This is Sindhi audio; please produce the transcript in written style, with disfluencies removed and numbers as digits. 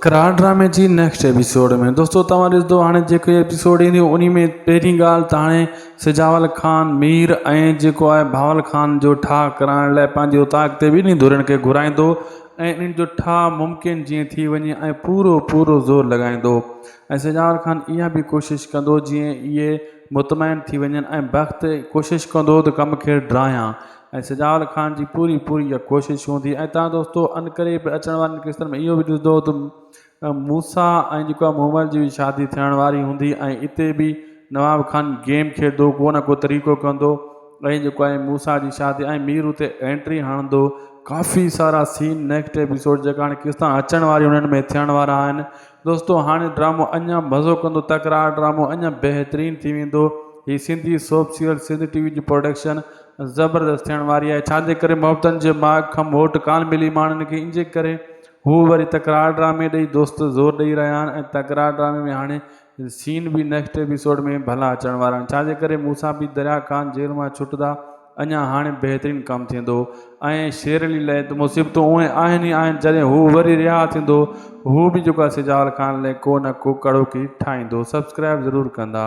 تڪرار ڊرامي جي نيڪسٽ ايپيسوڊ ۾ دوستو توهان ڏسندو هاڻي جيڪو ايپيسوڊ ايندو انهي ۾ پهرين ڳالهه ته هاڻي سجاول خان مير ۽ جيڪو آهي بهاول خان جو ٺاهه ڪرائڻ لاء پنهنجي اوطاق تي ٻنهي ڌرين کي گهرائيندو ۽ انهن جو ٺاهه ممڪن جيئن ٿي وڃي ۽ پورو پورو زور لڳائيندو ۽ سجاول خان اها به ڪوشش ڪندو جيئن اهي مطمئن ٿي وڃن ۽ بخت ڪوشش ڪندو ته ڪم کي ڊاهيان ۽ سجاول خان جي پوري پوري اها ڪوشش هوندي ۽ تان دوستو انڪري به اچڻ وارن قسطن ۾ اهو به ڏسندو ته موسيٰ ۽ جيڪو آهي مومل جي به شادي ٿيڻ واري هوندي ۽ اتي به نواب خان گيم کيڏندو ڪو نه ڪو طريقو ڪندو ۽ جيڪو آهي موسيٰ جي شادي ۽ مير اتي انٽري هڻندو ڪافي سارا سين نيڪسٽ ايپيسوڊ جيڪا هاڻي قسطا اچڻ واريون انهن ۾ ٿيڻ وارا آهن دوستو هاڻي ڊرامو اڃا مزو ڪندو تڪرار ڊرامو اڃا بهترين ٿي ويندو هي Sindhi soap serial Sindh T V جي پروڊڪشن زبردست ٿيڻ واري آهي ڇاجي ڪري محبتن جي ماڳ کان موٽ ڪانه ملي ماڻهن کي انجي ڪري هو وري تڪرار ڊرامي ڏي دوست زور ڏئي رهيا آهن ۽ تڪرار ڊرامي ۾ هاڻي سين به نيڪسٽ ايپيسوڊ ۾ ڀلا اچڻ وارا آهن ڇاجي ڪري موسيٰ به دريا خان جيل مان ڇٽدا اڃا هاڻي بهترين ڪم ٿيندو ۽ شير علي لئه ته مصيبتون اهي آهن ئي آهن جڏهن هو وري رها ٿيندو هو به جيڪو آهي سجاول خان لئه ڪو نه ڪو ڪڙوڪي ٺاهيندو سبسڪرائب ضرور ڪندا.